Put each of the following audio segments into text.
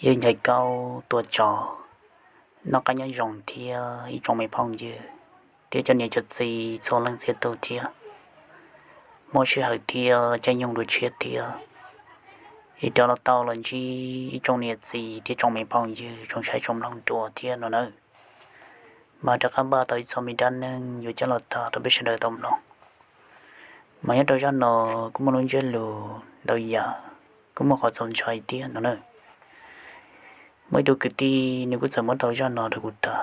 Yawg Ncaiv Kaub tuaj tso. Noj qab nyob zoo thiab ib tsoom me phooj ywg thiab cov niam cov txiv txhua leej txhia tus thiab. Muaj sij hawm thiab caij nyoog dua tshiab thiab, es rov los tau los ntsib ib tsoom niam txiv thiab tsoom me phooj ywg tsoom saib tsoom mloog dua thiab no nawb. Mas rov qab npaj tau ib txog me dab neeg yuav coj los tham rau peb sawv daws tau mloog. Mas nyob rau zaj no kuj muaj lub ntsiab lus ntau yam, kuj muaj qhov txaus ntshai thiab no nawb. Muaj ib tug kwv tij nws kuj txawm muab tau zaj no rau kuv tham,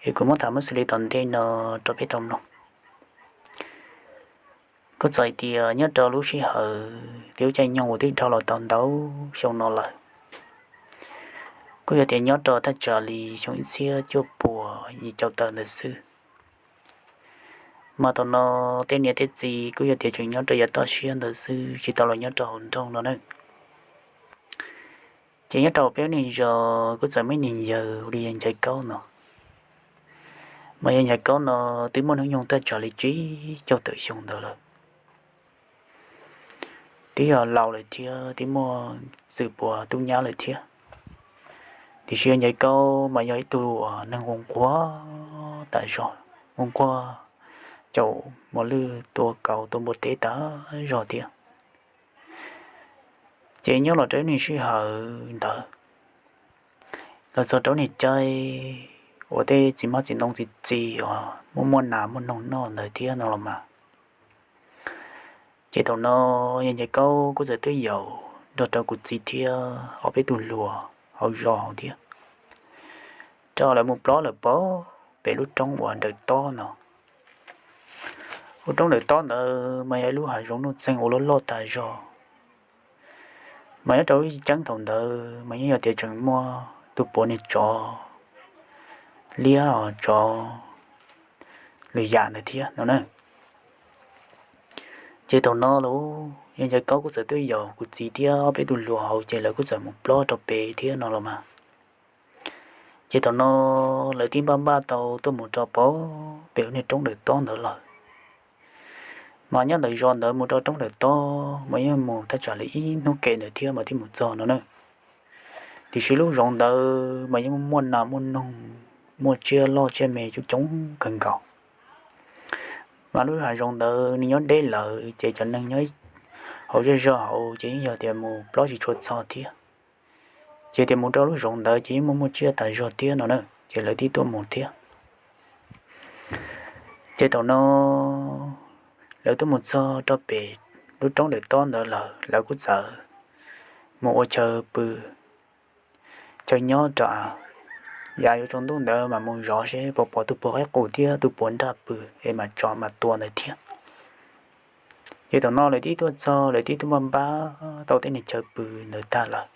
es kuv muab tham muab xws li tom ntej no rau peb tau mloog. Kuj txawm hais tias nyob rau lub sij hawm thiab lub caij nyoog uas twb dhau los tau ntau xyoo no lawm, kuj yog tias nyob rau thaj tsam li xyoo ib txhiab cuaj puas yim caum tawm ntawd xwb. Mas thaum no tej niam tej txiv kuj yog tias tseem nyob rau yav toj siab ntawd xwb, tsis tau los nyob rau hauv nroog no nawb. Ces nyob rau peb ub neej zos kuj txawm muaj ib niag yawg hu li yawg Ncaiv Kaub no. Mas yawg Ncaiv Kaub no twb muaj hnub nyoog thaj tsam li tsib caug tawm xyoo ntawd lawm, twb yog laus lawm thiab twb muaj txwm puas tub nyab lawm thiab. Tiam sis yawg Ncaiv Kaub mas yog ib tug neeg ua nquag tas zog, ua nquag caum mos lwj tua kauv tua npua teb tas zog thiab. Ces nyob los rau ib niag sij hawm ntawd, los txog rau niag caij uas tej txiv hmab txiv ntoo txiv txiv uas muaj muaj nas muaj noog noj ntawd thiab no los mas. Ces thaum no yawg Ncaiv Kaub kuj txawm twb yaum nrog rau kuv txiv thiab ob peb tug hluas hauv zos hauv thiab, rau lawv mus plob lawm pem lub roob uas Nrawm Tob no. Lub roob Nrawm Tob ntawd mas yog ib lub hav zoov nuj txeeg uas loj loj tas zog. Mas nyob rau lub caij thaum ntawd mas yeej yog tias tseem muaj tus puav niag tsov liab os, tsov lwm yam ntawd thiab no na. Ces thaum no los yawg Ncaiv Kaub kuj txawm twb yaum kuv txiv thiab ob peb tus hluas hauv ces lawv kuj txawm mus plob rau pem thiab no los mas. Ces thaum no lawv twb npaj npaj tau tuaj mus rau pem lub niag roob Nrawm Tob ntawd lawm. Mas nyob ntawm zos ntawd mus rau roob Nrawm Tob mas yeej mus thaj tsam li ib hnub kev ntawd thiab mas thiaj mus txog no na. Tiam sis lub zoov ntawd mas yeej muaj nas muaj noog, muaj tsiaj loj tsiaj me coob coob kawg nkaus. Mas lub hav zoov ntawd nws nyob deb lawm ces cov neeg nyob hauv zej zog hauv ces yeej yog tias mus plob tsis tshua txog thiab. Ces tias mus rau lub zoov ntawd ces yeej muaj muaj tsiaj tas zog thiab no na, ces lawv thiaj tuaj mus thiab. Ces thaum no lawv tuaj mus txog rau pem lub roob Nrawm Tob ntawd lawm, lawv kuj txawm mus ua chaw pw chaw nyob rau yav yuav tsaus ntuj ntawd mas mus zov seb puas pom tus puav qaib qus thiab tus puav nraj pw es mam tsom mam tua ntawd thiab. Ces thaum no lawv twb tuaj txog, lawv twb tuaj npaj npaj tau tej niag chaw pw ntawd tag lawm.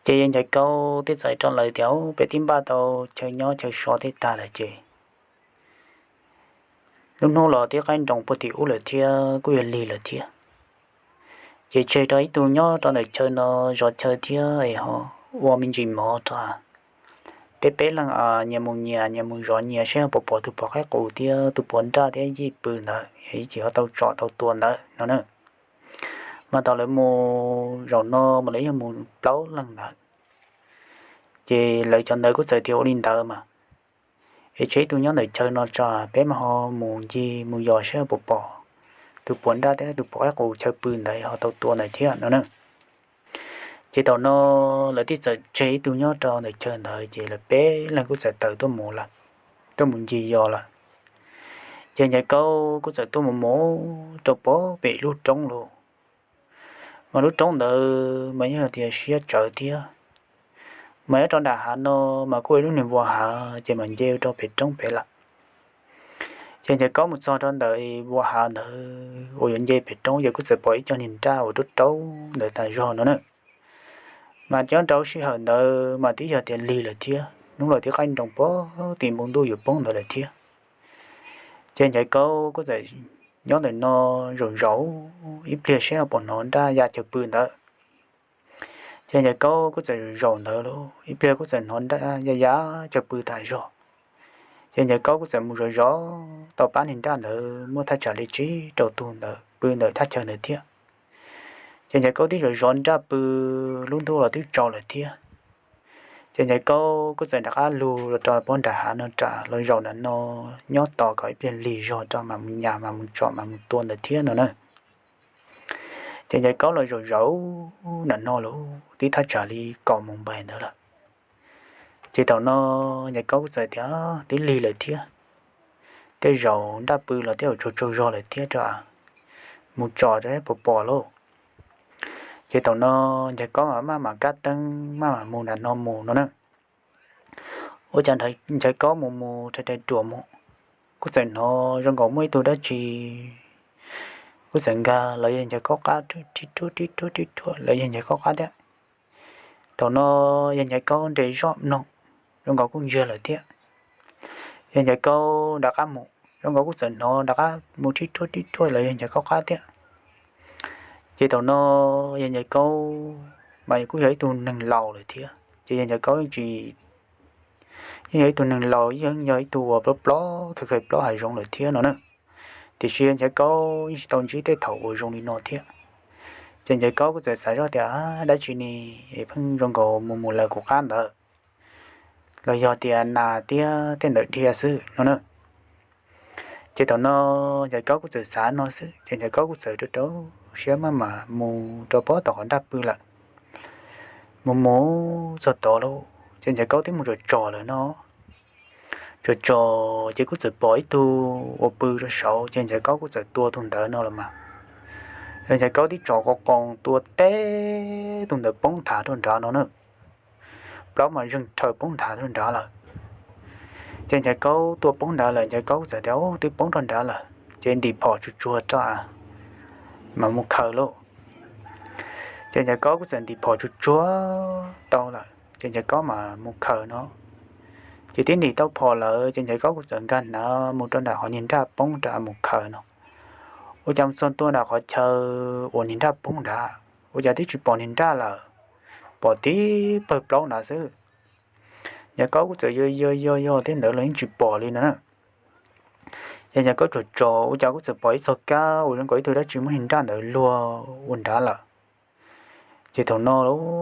Ces yawg Ncaiv Kaub thiaj txawm hais rau lawv tias, Peb twb npaj tau chaw nyob chaw so tej tag lawm ces lub hnub los twb qaij nroos puag tim ub lawm thiab kuj yuav lig lawm thiab. Ces tseg rau ib tug nyob rau ntawm chaw no zov chaw thiab es ho ua me ntsis mov rau peb peb leeg nyias mus nyias, nyias mus zov nyias seb puas pom tus puav qaib qus thiab tus puav nraj thiab yij pw ntawd es yij ho tau tsom tau tua ntawd no na. Mas thaum lawv mus zaum no mas lawv yog mus plaub leeg ntawd. Ces lawv cov ntawd kuj txawm tias ua li ntawd mas, es tseg ib tug nyob ntawm chaw no tso, peb mas ho mus ncig mus yos seb puas pom tus puav nraj thiab tus puav qaib qus chaw pw ntawd ho tau tua ntawd thiab no na. Ces thaum no lawv thiaj txawm tseg ib tug nyob rau ntawm chaw ntawd ces lawv peb leeg kuj txawm tawm tuaj mus lawm, tuaj mus ncig yos lawm. Ces Ncaiv Kaub kuj txawm tuaj mus mus rau pem lub roob lawm. Mas lub roob ntawd mas yeej tias siab tsawv thiab. Mas nyob rau nram hav no mas kuj ib lub niag vuas hav ces mas nce rau pem roob pem lawm. Ces Ncaiv Kaub mus txog rau ntawm vuas hav ntawd uas yuav nce pem roob ces kuj txawm pom ib co niag nraj uas raub raub ntawd tas zog no na. Mas nyob rau sij hawm ntawd mas twb yog tias lig lawm thiab, hnub los twb qaij nroos puag tim npoo ntuj yuav poob ntawd lawm thiab. Ces Ncaiv Kaub kuj txawm nyob ntawm no zaum zaum ib pliag seb ho puas hnov nraj ya chaw pw ntawd. Ces Ncaiv Kaub kuj txawm zaum ntawd lauj, ib pliag kuj txawm hnov nraj ya ya chaw pw tas zog. Ces Ncaiv Kaub kuj txawm mus zov zov tau pab niag nraj ntawd muaj thaj tsam li tsib rau tug ntawd pw ntawm thaj chaw ntawd thiab. Ces Ncaiv Kaub twb zov zov nraj pw, lub ntuj los twb tsaus lawm thiab. Ces Ncaiv Kaub kuj txawm rov qab lug los rau pob nram hav no, rov los zaum nram no nyob tos kom ib pliag lig zog rau mam mus nyas, mam mus tsom, mam mus tua ntawd thiab no na. Ces Ncaiv Kaub los zaum zaum nram no lawm twb thaj tsam li kaum moos npaim ntawd lawm. Ces thaum no Ncaiv Kaub kuj txawm tias twb lig lawm thiab, tej zaum nraj pw los tej zaum tsaug tsaug zog lawm thiab, rov mus tsom rau puas pom lauj. Ces thaum no Ncaiv Kaub maj mam kab teeb maj mam mus nram no mus no na. Ua cas Ncaiv Kaub mus mus rais rais ruam mus, kuj txawm hnov zoo nkaus muaj ib tug dab tsi kuj txawm nkag los yog Ncaiv Kaub qab, rib ruaj rib ruaj rib ruaj los yog Ncaiv Kaub qab thiab. Thaum no yog Ncaiv Kaub nres zoj mloog, zoo nkaus kuj ntsiag lawm thiab. Yog Ncaiv Kaub rov qab mus, zoo nkaus kuj txawm hnov rov qab mus rib ruaj rib ruaj los yog Ncaiv Kaub qab thiab. Ces thaum no yog Ncaiv Kaub mas kuj yog ib tug neeg laus lawm thiab, ces yog Ncaiv Kaub yeej tsis, yeej yog ib tug neeg laus, yeej yog ib tug uas plaub plaub kawg, khaws plaub hav zoov lawm thiab no na. Tiam sis Ncaiv Kaub yeej tsis tau ntsib tej thaum uas zoo li no thiab. Ces Ncaiv Kaub kuj txawm xav zoj tias dab tsi ne, pheej zoo nkaus mus mus lawm kuv qab ntawd, los yog tias nas thiab tej ntawd dhia xwb no na. Ces thaum no Ncaiv Kaub kuj txawm xav no xwb, ces Ncaiv Kaub kuj txawm rau rau siab maj mam mus rau pob tom qhov nraj pw lawm. Mus mus txog tod lauj, ces Ncaiv Kaub twb mus tsom tsom lawm no. Tsom tsom ces kuj txawm pom ib tug uas pw rau saud, ces Ncaiv Kaub kuj txawm tua tus ntawd no los mas. Ncaiv Kaub twb tsom qos qoos tua teb tus ntawd poob nthav rau nrad no na. Plaub mas zeeg rhawv poob nthav rau nrad lawm. Ces Ncaiv Kaub tua poob nrad lawm, Ncaiv Kaub kuj txawm tias twb poob rau nrad lawm, ces ntim phom tsuag tsuag rau mas mus khaws lauj. Ces Ncaiv Kaub kuj txawm ntim phom tsuag tsuag tau lawm, ces Ncaiv Kaub mas mus khaws no. Ces twb ntim tau phom lawm, ces Ncaiv Kaub kuj txawm nkag hnav mus rau nram qhov niag nraj poob rau mus khaws no. Ua cas mus txog ntua nram qhov chaw uas niag nraj poob nrad, ua cas twb tsis pom niag nraj lawm, pom tib pawg plaub nrad xwb. Ncaiv Kaub kuj txawm yog yog yog yog tej ntawd los yeej tsis pom li no na. Ces Ncaiv Kaub tsom tsom ua cas kuj txawm pom ib txoj kab uas zoo nkaus ib tug dab tsi muab niag nraj ntawd luag ua nrad lawm. Ces thaum no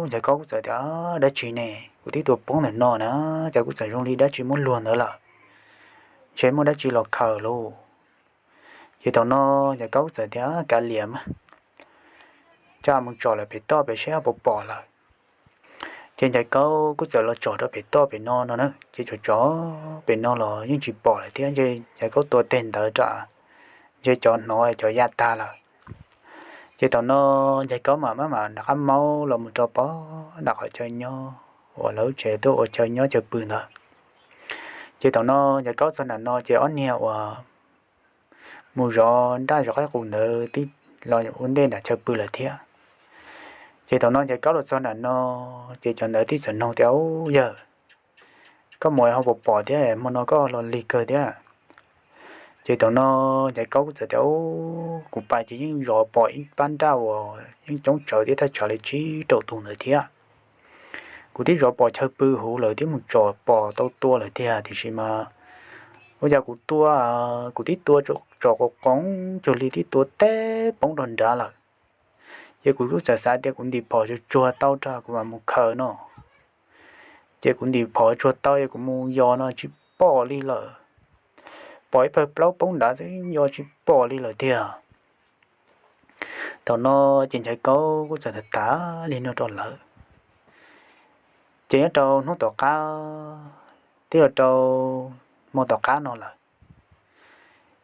Ncaiv Kaub kuj txawm tias dab tsi ne, kuv twb tua poob ntawm no na, cas kuj txawm zoo li dab tsi muab luag ntawd lawm, ntshe muaj dab tsi los khaws lauj. Ces thaum no Ncaiv Kaub kuj txawm tias kav liam mas, coj mus tsom lawm pem toj pem seb puas pom lawm. Ces Ncaiv Kaub kuj txawm los tsom rau pem toj pem no no na, ces tsom tsom pem no los yeej tsis pom lawm thiab, ntshe Ncaiv Kaub tua teg ntawd rau, ntshe cov hnov cov ya tag lawm. Ces thaum no Ncaiv Kaub mam maj mam rov qab maub los mus rau pob nram qhov chaw nyob uas lawv tsev tuaj ua chaw nyob chaw pw ntawd. Ces thaum no Ncaiv Kaub txog nram no ces ob niag uas mus zov nraj zov qaib qus ntawd twb los ua ntej nram chaw pw lawm thiab. Ces thaum no Ncaiv Kaub los txog nram no, ces cov ntawd twb txawm nug tias, Ub yawg, koj mus ho puas pom thiab, hmo no koj los lig kawg thiab? Ces thaum no Ncaiv Kaub kuj txawm tias, Ub, kuv pais ces yeej zov pom ib pab nraj uas yeej coob tsawv thiab, thaj tsam li tsib rau tus ntawd thiab. Kuv twb zov pom chaw pw huv lawm, twb mus tsom pom tau tua lawm tiag, tiam sis mas ua cas kuv tua, kuv twb tua tsom qoos qoos cuag li twb tua teb poob rau nrad lawm. Ces kuv kuj txawm xav tias kuv ntim phom tsuag tsuag tau rau kuv mam mus khaws no. Ces kuv ntim phom tsuag tau es kuv mus yos no tsis pom li lawm. Pom ib pawg plaub poob nrad xwb, yos tsis pom li lawm tiag. Thaum no ces Ncaiv Kaub kuj txawm tham tham li no rau lawv. Ces nyob rau hnub tom qab, twb los rau hmo tom qab no lawm,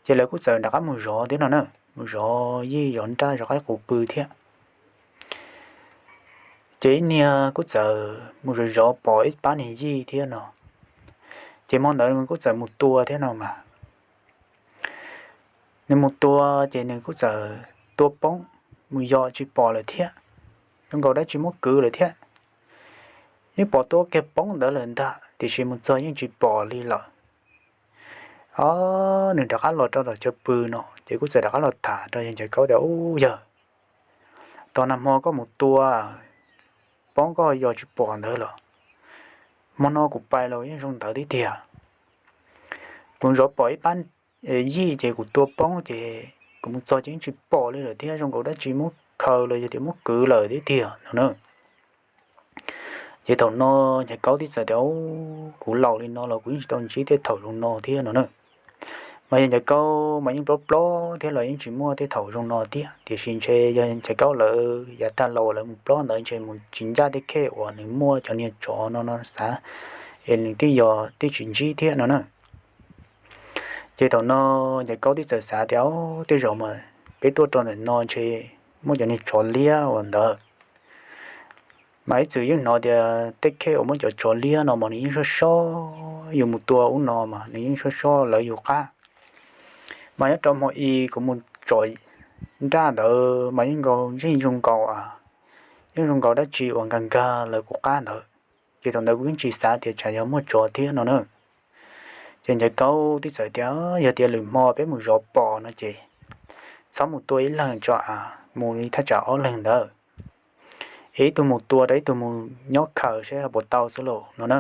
ces lawv kuj txawm rov qab mus zov thiab no na, mus zov yij zov nraj zov qaib qus pw thiab. Ces ib niag kuj txawm mus zov zov pom ib pab niag yij thiab no. Ces hmo ntawd nws kuj txawm mus tua thiab no mas. Nws mus tua ces nws kuj txawm tua poob, mus yos tsis pom lawm thiab, zoo nkaus dab tsi muab kwv lawm thiab. Yeej pom tua kiag poob ntawd lawm ntag, tiam sis mus txog yeej tsis pom li lawm. Os, nws rov qab los rau tom chaw pw no ces kuj txawm rov qab los tham rau yawg Ncaiv Kaub tias, Ub yawg, tos nag hmo koj mus tua poob koj yos tsis pom ntawd los, hmo no kuv pais los yeej zoo ntawd tib tiag. Kuv zov pom ib pab yij ces kuv tua poob ces kuv mus txog ces yeej tsis pom li lawm thiab, zoo nkaus dab tsi muab khaws los yog tias muab kwv lawm thiab tiag no na. Ces thaum no Ncaiv Kaub tib txawm tias, Kuv laus li no los kuv yeej tsis tau ntsib tej thaum zoo no thiab no na. Mas yog Ncaiv Kaub mas yeej plob plob thiab los yeej tsis muaj tej thaum zoo no thiab, tiam sis ntshe yog Ncaiv Kaub lawv yav tag los uas lawv mus plob ntawd ntshe mus tsis ncaj tej khej uas nws muaj cov niag tsov no no xav, es nws twb yog twb tsis ntsib thiab no na. Ces thaum no Ncaiv Kaub tib txawm xav tias, Tej zaum mas peb tuaj rau ntawm no ntshe muaj cov niag tsov liab uas ntawd. Mas ib txwm yeej hnov tias tej khej uas muaj cov tsov liab no mas nws yeej soj soj, yus mus tua ub no mas nws yeej soj soj lawv yus qab. Mas nyob rau hmo i kuv mus tsom nraj ntawd mas yeej nkaus, yeej zoo nkaus, yeej zoo nkaus dab tsi uas nkag nkag lawv kuv qab ntawd. Ces thaum ntawd kuv yeej tsis xav tias tsam yog muaj tsov thiab no na. Ces Ncaiv Kaub tib txawm tias, Yog tias lwm hmo peb mus zov pom no ces txhob mus tua ib leeg tso, mus li thaj tsam ob leeg ntawd, es ib tug mus tua rau ib tug mus nyob khaws saib puas tau xwb lauj no na.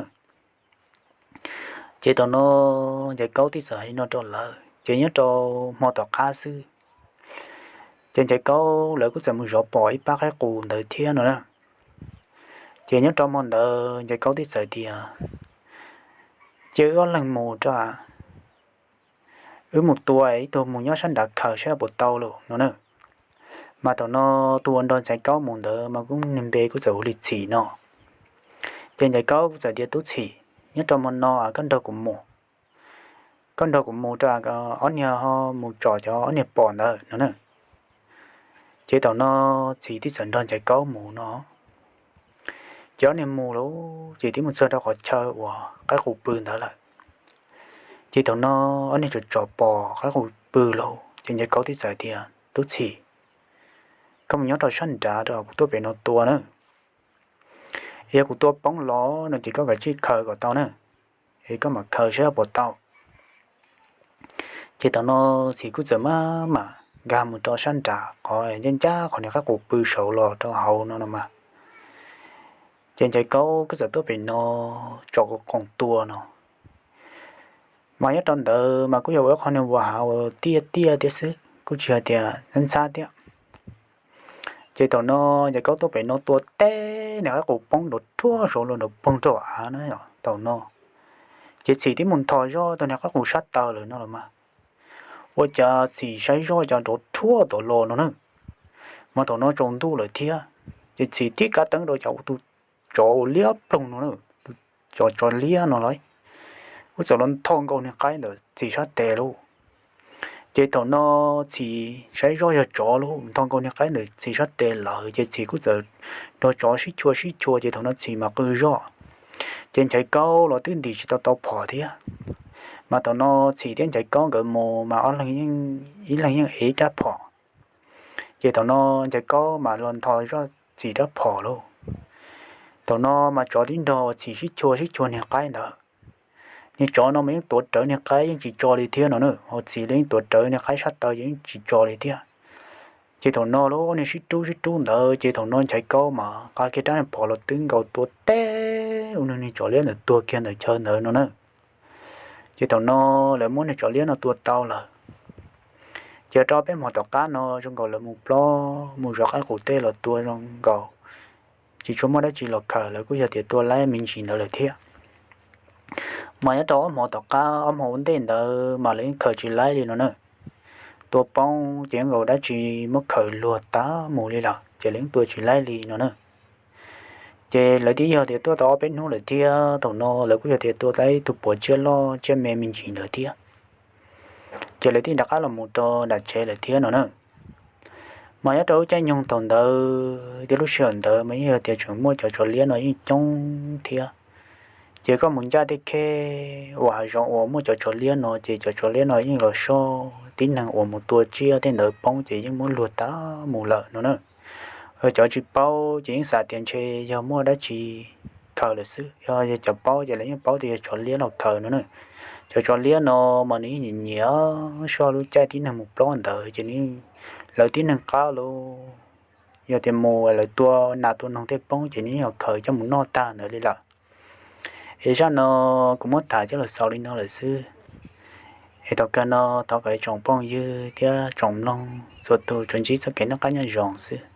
Ces thaum no Ncaiv Kaub tib txawm hais li no rau lawv, ces nyob rau hmo tom qab xwb, ces Ncaiv Kaub lawv kuj txawm mus zov pom ib pab qaib qus ntawd thiab no na. Ces nyob rau hmo ntawd Ncaiv Kaub tib txawm tias, Cia wb ob leeg mus rau, wb mus tua ib tug mus nyob sab nrad khaws saib puas tau lauj no na. Mas thaum no tus uas nrog Ncaiv Kaub mus ntawd mas kuj niag npe kuj txawm hu li Txhim no. Ces Ncaiv Kaub kuj txawm tias, Tub Txhim, nyob rau hmo no koj nrog kuv mus, koj nrog kuv mus rau, ob niag ho mus tsom cov ob niag pom ntawd no na. Ces thaum no Txhim tib txawm nrog Ncaiv Kaub mus no. Ces ob niag mus lauj, ces twb mus txog rau qhov chaw uas qaib qus pw ntawd lawm. Ces thaum no ob niag tsom tsom pom qaib qus pw lauj, ces Ncaiv Kaub tib txawm tias, Tub Txhim, koj mus nyob rau sab nrad rau kuv tuaj pem no tua na. Yog kuv tua poob los no ces koj kav tsij khaws kom tau na, es koj mam khaws saib puas tau. Ces thaum no Txhim kuj txawm maj mam nkag mus rau sab nrad qhov ncaj ncaj qhov niag qaib qus pw saud los rau hauv no no mas. Ces Ncaiv Kaub kuj txawm tuaj pem no tsom khoom tua no. Mas nyob rau ntawd mas kuj yog ua ib qho niag vuas hav uas tiaj tiaj thiab xwb, kuj tsis hais tias ntxhab thiab. Ces thaum no Ncaiv Kaub tuaj pem no tua teb niag qaib qus poob nrov rhuaj saud los nrov poog rau av na. Thaum no ces Txhim twb mus ntho zoj tus niag qaib qus sab taw lawm no los mas. Ua cas Txhim saib zoj cas nrov rhuaj tom los no na. Mas thaum no tsaus ntuj lawm thiab, ces Txhim tib kab teeb rau cov tus tsov uas liab ploog no na, tus tsov liab no los kuj txawm los ntho nkaus niag qaib ntawm Txhim sab tes lauj. Ces thaum no Txhim saib zoj yog tsov lauj, ntho nkaus niag qaib ntawm Txhim sab tes lawm ces Txhim kuj txawm nrog tsov sib chua sib chua ces thaum no Txhim mas qw zoj. Ces Ncaiv Kaub los twb ntim tsis tau tau phom thiab. Mas thaum no Txhim thiab Ncaiv Kaub nkawd mus mas ob leeg, ib leeg yeej ev ib rab phom. Ces thaum no Ncaiv Kaub mas los ntho zoj Txhim rab phom lauj. Thaum no mas tsov twb nrog Txhim sib chua sib chua niag qaib ntawd. Niag tsov no mas yeej tuav rawv niag qaib yeej tsis tso li thiab no na, ho Txhim los yeej tuav rawv niag qaib sab taw ces yeej tsis tso li thiab. Ces thaum no lub niag sib rub sib rub ntawd ces thaum no Ncaiv Kaub mas nqa kiag rab niag phom los twb nkaus tua teb ua niag tsov liab ntawd tuag kiag ntawm chaw ntawd no na. Ces thaum no lawv muab niag tsov liab no tua tau lawm. Ces rau peb hmo tom qab no zoo nkaus lawv mus plob mus zov qaib qus tej los tua zoo nkaus tsis tshua muaj dab tsi los khaws, lawv kuj yog tias tua laib me ntsis ntawd lawm thiab. Mas nyob rau ob hmo tom qab ob hmo ua ntej ntawd mas lawv yeej khaws tsis laib li no na. Tua poob ces yeej nkaus dab tsi muab khaws luag tag mus li lawm ces lawv yeej tua tsis laib li no na. Ces lawv twb yog tias tuaj tau ob peb hnub lawm thiab, thaum no lawv kuj yog tias tua tau ib tug puav tsiaj loj tsiaj me me ntsis ntawd thiab. Ces lawv thiaj rov qab los mus rau nram tsev lawm thiab no na. Mas nyob rau lub caij nyoog thaum ntawd thiab lub sij hawm ntawd mas yeej yog tias tseem muaj cov tsov liab no yeej coob thiab. Ces koj mus ncaj tej khej uas hav zoov uas muaj cov tsov liab no ces cov tsov liab no yeej los soj tib neeg uas mus tua tsiaj tej ntawd poob ces yeej muab luag tag mus lawm no na. Cov tsis paub ces yeej xav tias ntshe yog muaj dab tsi khaws lawm xwb, yog cov paub ces lawv yeej paub tias yog tsov liab los khaws no na. Cov tsov liab no mas nws yeej nyiam nyiam soj lub caij tib neeg mus plob ntawd ces nws, lawv tib neeg qab lauj, yog tias mus lawv tua nas tua noog tej poob ces nws yeej los khaws coj mus noj tag ntawd li lawm. Es zaj no kuv muab tham coj los xaus li no lawm xwb. Es thaum kawg no thov kom ib tsoom phooj ywg thiab tsoom mloog txhua tus tsuas ntsib txoj kev noj qab nyob zoo xwb.